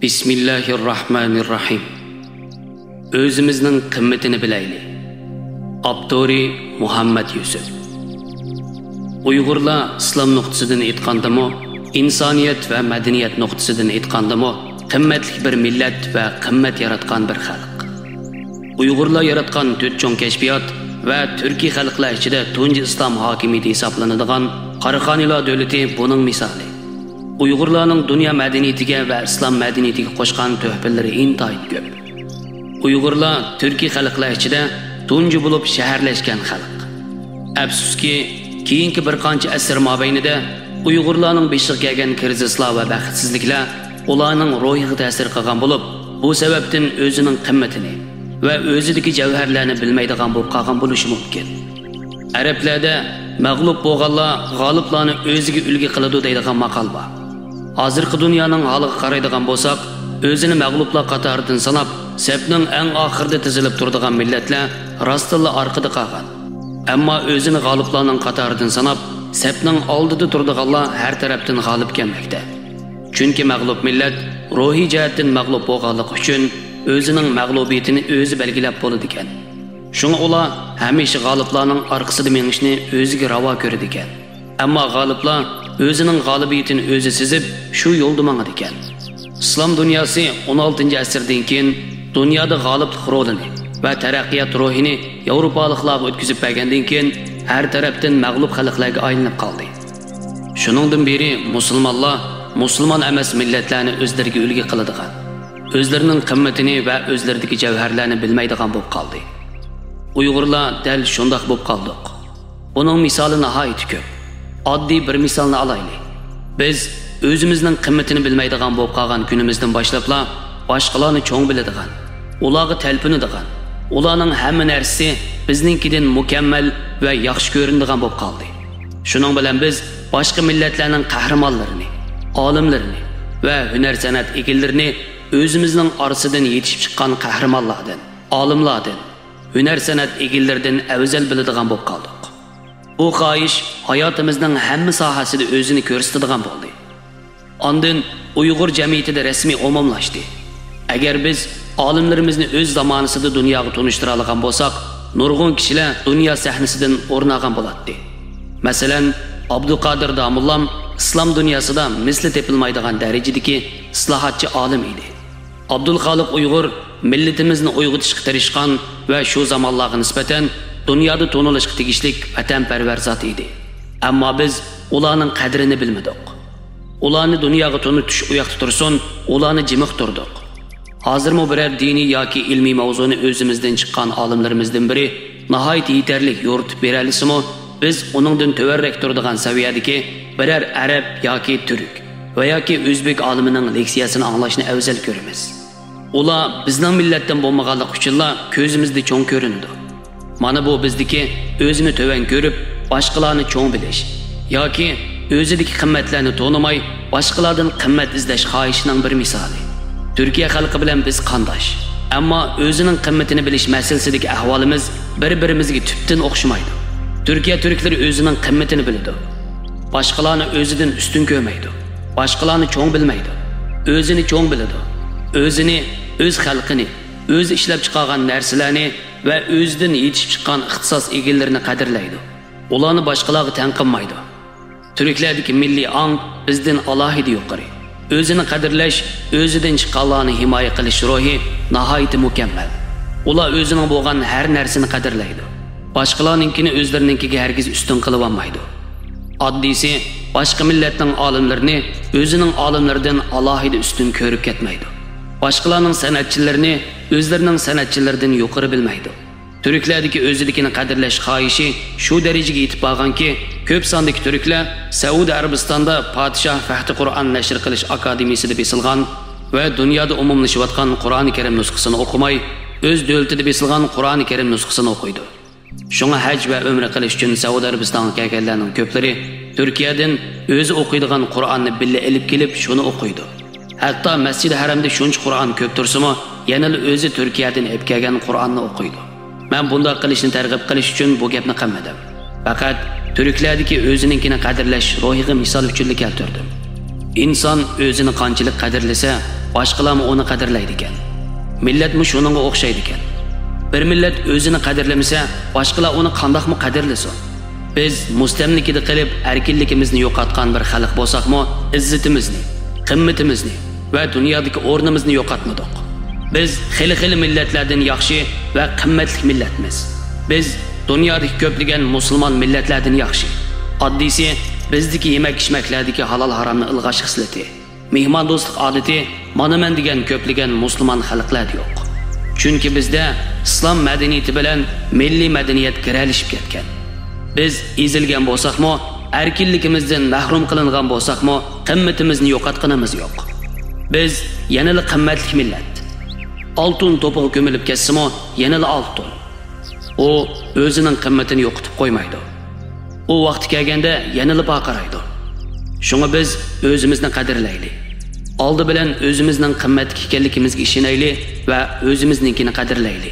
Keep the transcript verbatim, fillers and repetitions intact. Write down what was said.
بىسمىللاھىررەھمانىررەھىم. ئۆزىمىزنىڭ قىممىتىنى بىلەيلى. ئاپتورى مۇھەممەد يۈسۈپ. ئۇيغۇرلار ئىسلام نۇقتىسىدىن ئېيتقاندىمۇ، ئىنسانىيەت ۋە مەدەنىيەت نۇقتىسىدىن ئېيتقاندىمۇ، قىممەتلىك بىر مىللەت ۋە قىممەت ياراتقان بىر خەلق. ئۇيغۇرلار ياراتقان تۆت چوڭ كەشپىيات ۋە تۈركىي خەلقلەر ئىچىدە تۇنجى ئىسلام ھاكىمىيىتى ھېسابلىنىدىغان قاراخانىيلار دۆلىتى بۇنىڭ مىسالى. ئۇيغۇرلارنىڭ دۇنيا مەدەنىيىتىگە ۋە ئىسلام مەدەنىيىتىگە قوشقان تۆھپىلىرى ئىنتايىن كۆپ. ئۇيغۇرلار تۈركىي خەلقلەر ئىچىدە تۇنجى بولۇپ شەھەرلەشكەن خەلق. ئەپسۇسكى، كېيىنكى بىر قانچە ئەسىر مابەينىدە ئۇيغۇرلارنىڭ بېشىغا كەلگەن كىرىزىسلار ۋە بەختسىزلىكلەر ئۇلارنىڭ روھىغا تەسىر قىلغان بولۇپ، بۇ سەۋەبتىن ئۆزىنىڭ قىممىتىنى ۋە ئۆزىدىكى جەۋھەرلەرنى بىلمەيدىغان بولۇپ قالغان بولۇشى مۇمكىن. ئەرەبلەردە «مەغلۇپ بولغانلار غالىبلارنى ئۆزىگە ئۈلگە قىلىدۇ» دەيدىغان ماقال بار. ھازىرقى دۇنيانىڭ ھالىغا قارايدىغان بولساق، ئۆزىنى مەغلۇپلار قاتارىدىن ساناپ، سەپنىڭ ئەڭ ئاخىرىدا تىزىلىپ تۇرىدىغان مىللەتلەر راستتىنلا ئارقىدا قالغان. ئەمما ئۆزىنى غالىبلارنىڭ قاتارىدىن ساناپ، سەپنىڭ ئالدىدا تۇرىدىغانلار ھەر تەرەپتىن غالىب كەلمەكتە. چۈنكى مەغلۇپ مىللەت روھىي جەھەتتىن مەغلۇپ بولغانلىقى ئۈچۈن ئۆزىنىڭ مەغلۇبىيىتىنى ئۆزى بەلگىلەپ بولىدىكەن. شۇڭا ئۇلار ھەمىشە غالىبلارنىڭ ئارقىسىدا مېڭىشنى ئۆزىگە راۋا كۆرىدىكەن. ئەمما غالىبلار ئۆزىنىڭ غالىبىيىتىنى ئۆزى سېزىپ، شۇ يولدا ماڭىدىكەن. ئىسلام دۇنياسى ئون ئالتىنچى ئەسىردىن كېيىن دۇنيادا غالىبلىق رولىنى ۋە تەرەققىيات روھىنى ياۋروپالىقلارغا ئۆتكۈزۈپ بەرگەندىن كېيىن، ھەر تەرەپتىن مەغلۇپ خەلقلەرگە ئايلىنىپ قالدى. شۇنىڭدىن بېرى مۇسۇلمانلار مۇسۇلمان ئەمەس مىللەتلەرنى ئۆزلىرىگە ئۈلگە قىلىدىغان، ئۆزلىرىنىڭ قىممىتىنى ۋە ئۆزلىرىدىكى جەۋھەرلەرنى بىلمەيدىغان بولۇپ قالدى. ئۇيغۇرلار دەل شۇنداق بولۇپ قالدۇق. بۇنىڭ مىسالى ناھايىتى كۆپ. ئاددىي بىر مىسالنى ئالايلى. بىز ئۆزىمىزنىڭ قىممىتىنى بىلمەيدىغان بولۇپ قالغان كۈنىمىزدىن باشلاپلا باشقىلارنى چوڭ بىلىدىغان، ئۇلارغا تەلپۈنىدىغان، ئۇلارنىڭ ھەممە نەرسىسى بىزنىڭكىدىن مۇكەممەل ۋە ياخشى كۆرۈنىدىغان بولۇپ قالدى. شۇنىڭ بىلەن بىز باشقا مىللەتلەرنىڭ قەھرىمانلىرىنى، ئالىملىرىنى ۋە ھۈنەر-سەنئەت ئىگىلىرىنى ئۆزىمىزنىڭ ئارىسىدىن يېتىشىپ چىققان قەھرىمانلاردىن، ئالىملاردىن، ھۈنەر-سەنئەت ئىگىلىرىدىن ئەۋزەل بىلىدىغان بولۇپ قالدۇق. بۇ خاھىش ھاياتىمىزنىڭ ھەممە ساھەسىدە ئۆزىنى كۆرسىتىدىغان بولدى. ئاندىن ئۇيغۇر جەمئىيىتىدە رەسمىي ئومۇملاشتى. ئەگەر بىز ئالىملىرىمىزنى ئۆز زامانىسىدا دۇنياغا تونۇشتۇرالىغان بولساق، نۇرغۇن كىشىلەر دۇنيا سەھنىسىدىن ئورۇن ئالغان بولاتتى. مەسىلەن، ئابدۇقادىر داموللام ئىسلام دۇنياسىدا مىسلى تېپىلمايدىغان دەرىجىدىكى ئىسلاھاتچى ئالىم ئىدى. ئابدۇلخالىق ئۇيغۇر مىللىتىمىزنى ئويغىتىشقا تىرىشقان ۋە شۇ زامانلارغا نىسبەتەن دۇنيادا تونۇلۇشقا تېگىشلىك ۋەتەنپەرۋەر زات ئىدى. ئەمما بىز ئۇلارنىڭ قەدرىنى بىلمىدۇق. ئۇلارنى دۇنياغا تونۇتۇش ئۇياقتا تۇرسۇن، ئۇلارنى جىمىقتۇردۇق. ھازىرمۇ بىرەر دىنىي ياكى ئىلمىي ماۋزۇنى ئۆزىمىزدىن چىققان ئالىملىرىمىزدىن بىرى ناھايىتى يېتەرلىك يورۇتۇپ بېرەلىسىمۇ، بىز ئۇنىڭدىن تۆۋەنرەك تۇرىدىغان سەۋىيەدىكى بىرەر ئەرەب ياكى تۈرك ۋە ياكى ئۆزبېك ئالىمىنىڭ لېكسىيەسىنى ئاڭلاشنى ئەۋزەل كۆرىمىز. ئۇلار بىزنىڭ مىللەتتىن بولمىغانلىقى ئۈچۈنلا كۆزىمىزدە چوڭ كۆرۈنىدۇ. مانا بۇ بىزدىكى ئۆزىنى تۆۋەن كۆرۈپ، باشقىلارنى چوڭ بىلىش ياكى ئۆزىدىكى قىممەتلەرنى تونۇماي، باشقىلاردىن قىممەت ئىزدەش خاھىشىنىڭ بىر مىسالى. تۈركىيە خەلقى بىلەن بىز قانداش، ئەمما ئۆزىنىڭ قىممىتىنى بىلىش مەسىلىسىدىكى ئەھۋالىمىز بىر-بىرىمىزگە تۈپتىن ئوخشىمايدۇ. تۈركىيە تۈركلىرى ئۆزىنىڭ قىممىتىنى بىلىدۇ. باشقىلارنى ئۆزىدىن ئۈستۈن كۆرمەيدۇ. باشقىلارنى چوڭ بىلمەيدۇ. ئۆزىنى چوڭ بىلىدۇ. ئۆزىنى، ئۆز خەلقىنى، ئۆزى ئىشلەپ چىقارغان نەرسىلەرنى ۋە ئۆزىدىن يېتىشىپ چىققان ئىختىساس ئىگىلىرىنى قەدىرلەيدۇ. ئۇلارنى باشقىلارغا تەڭ قىلمايدۇ. تۈركلەردىكى مىللىي ئاڭ بىزدىن ئالاھىدە يۇقىرى. ئۆزىنى قەدىرلەش، ئۆزىدىن چىققانلارنى ھىمايە قىلىش روھى ناھايىتى مۇكەممەل. ئۇلار ئۆزىنىڭ بولغان ھەر نەرسىنى قەدىرلەيدۇ. باشقىلارنىڭكىنى ئۆزلىرىنىڭكىگە ھەرگىز ئۈستۈن قىلىۋالمايدۇ. ئاددىيسى، باشقا مىللەتنىڭ ئالىملىرىنى ئۆزىنىڭ ئالىملىرىدىن ئالاھىدە ئۈستۈن كۆرۈپ كەتمەيدۇ. باشقىلارنىڭ سەنئەتچىلىرىنى ئۆزلىرىنىڭ سەنئەتچىلىرىدىن يۇقىرى بىلمەيدۇ. تۈركلەردىكى ئۆزىدىكىنى قەدىرلەش خاھىشى شۇ دەرىجىگە يېتىپ بارغانكى، كۆپ ساندىكى تۈركلەر سەئۇدى ئەرەبىستاندا پادىشاھ فەھدى قۇرئان نەشر قىلىش ئاكادېمىيىسىدا بېسىلغان ۋە دۇنيادا ئومۇملىشىۋاتقان قۇرئانى كەرىم نۇسخىسىنى ئوقۇماي، ئۆز دۆلىتىدە بېسىلغان قۇرئانى كەرىم نۇسخىسىنى ئوقۇيدۇ. شۇڭا ھەج ۋە ئۆمرە قىلىش ئۈچۈن سەئۇدى ئەرەبىستانغا كەلگەنلەرنىڭ كۆپلىرى تۈركىيەدىن ئۆزى ئوقۇيدىغان قۇرئاننى بىللە ئېلىپ كېلىپ، شۇنى ئوقۇيدۇ. ھەتتا مەسچىدى ھەرەمدە شۇنچە قۇرئان كۆپ تۇرسىمۇ، يەنىلا ئۆزى تۈركىيەدىن ئېلىپ كەلگەن قۇرئاننى ئوقۇيدۇ. مەن بۇنداق قىلىشنى تەرغىب قىلىش ئۈچۈن بۇ گەپنى قىلمىدىم. پەقەت تۈركلەردىكى ئۆزىنىڭكىنى قەدىرلەش روھىغا مىسال ئۈچۈنلا كەلتۈردۈم. ئىنسان ئۆزىنى قانچىلىك قەدىرلىسە، باشقىلارمۇ ئۇنى قەدىرلەيدىكەن. مىللەتمۇ شۇنىڭغا ئوخشايدىكەن. بىر مىللەت ئۆزىنى قەدىرلىمىسە، باشقىلار ئۇنى قانداقمۇ قەدىرلىسۇن؟ بىز مۇستەملىكىدە قېلىپ، ئەركىنلىكىمىزنى يوقاتقان بىر خەلق بولساقمۇ، ئىززىتىمىزنى، قىممىتىمىزنى ۋە دۇنيادىكى ئورنىمىزنى يوقاتمىدۇق. بىز خېلى-خېلى مىللەتلەردىن ياخشى ۋە قىممەتلىك مىللەتمىز. بىز دۇنيادىكى كۆپلىگەن مۇسۇلمان مىللەتلەردىن ياخشى. ئاددىيسى، بىزدىكى يېمەك-ئىچمەكلەردىكى ھالال-ھارامنى ئىلغاش خىسلىتى، مېھماندوستلۇق ئادىتى مانا مەن دېگەن كۆپلىگەن مۇسۇلمان خەلقلەردە يوق. چۈنكى بىزدە ئىسلام مەدەنىيىتى بىلەن مىللىي مەدەنىيەت گىرەلىشىپ كەتكەن. بىز ئېزىلگەن بولساقمۇ، ئەركىنلىكىمىزدىن مەھرۇم قىلىنغان بولساقمۇ، قىممىتىمىزنى يوقاتقىنىمىز يوق. بىز يەنىلا قىممەتلىك مىللەت. ئالتۇن توپىغا كۆمۈلۈپ كەتسىمۇ، يەنىلا ئالتۇن. ئۇ ئۆزىنىڭ قىممىتىنى يوقىتىپ قويمايدۇ. ئۇ ۋاقتى كەلگەندە يەنىلا پارقىرايدۇ. شۇڭا بىز ئۆزىمىزنى قەدىرلەيلى. ئالدى بىلەن ئۆزىمىزنىڭ قىممەتلىك ئىكەنلىكىمىزگە ئىشىنەيلى ۋە ئۆزىمىزنىڭكىنى قەدىرلەيلى.